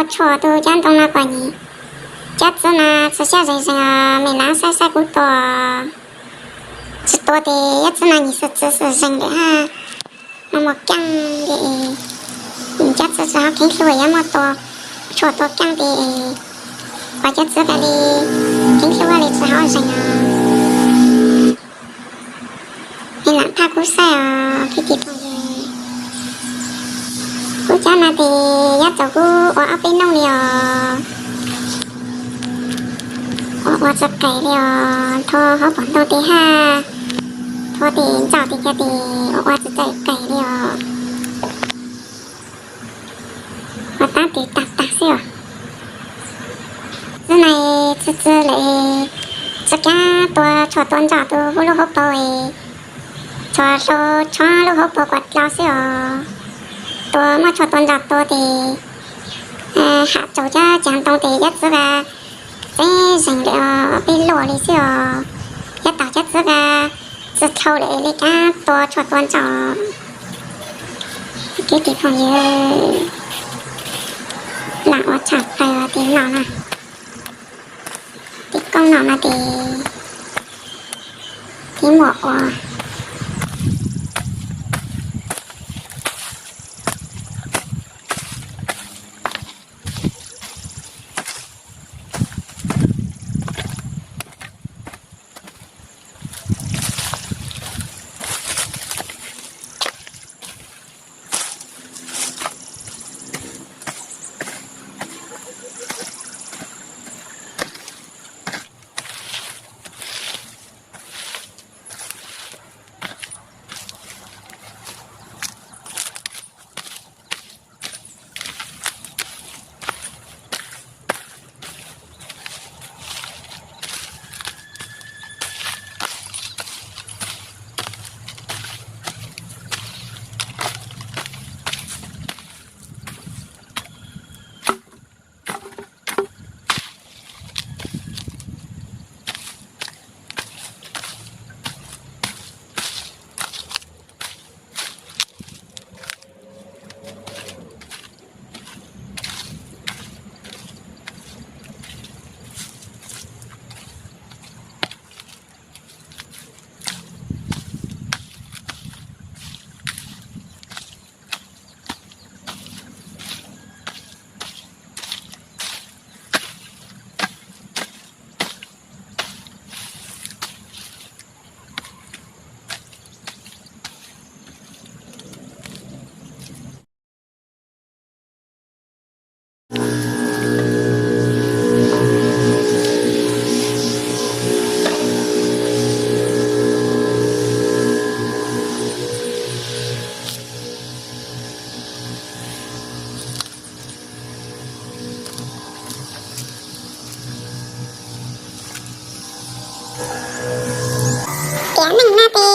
Ua tshuam tus cov ntoo no kom nyim, cov txiv mas txhua siab zeeg zeeg os, me lav saib saib kuv tua. Tsis tua ces cov txiv mas nyim xwm txwv xwm zeeg lawm hab. Mas muaj keej li, cov txiv tsis hauv kheev hlub yuav muaj tua, tshuam tua keej ces, ua cov txiv kawg li, kheev hlub li tsis hauv zeeg os. Lam phaj kub saib os kwv tij phooj ywg. Kuv cov no ces yuav txaus kuv ua ob peb nub li os. Ua ua tsis qees li os, tho hauv pom ntoo tes haj, tho tes ntsaum tes cov tes ua ua tsis txawj qees li os. Ua tab tes tag tag xwb os. Txiv na, txiv txiv lawm, tsis kav tua tshuam tua ntsaum tus kuv lub hauv paus, tshuam hlau tshuam lub hauv paus kuam dlau xwb os. Tua muaj tshuam tua ntsaum tua tes ham tsaus cov cag ntoo tes cov txiv a, txeeb zeeg li os, peb luaj li xwb os. Cov tau cov txiv a, txiv dlau lawm li kav tua tshuam tua ntsaum. Kwv tij phooj ywg, lam ua tshaj plaws tes no na, tes koob no mas tes, tes muaj ua. Tiam neej no ces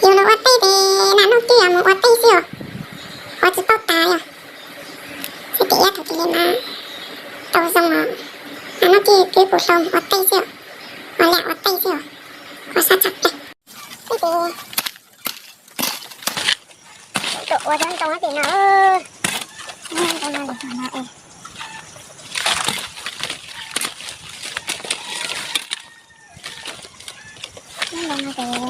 yus los ua teb ces nas nub twb yog mus ua teb xwb os, ua tsis paub tas yog. Xwb ces ib tug tis li mas tau zoo os, nas nub twb kwv kuv hlau mus ua teb xwb os, ua liaj ua teb xwb os, ua sab tshaj plaws. Xwb ces tuaj ua cov ntoo tim no, ntoo no lwm tus no es, ntoo no ces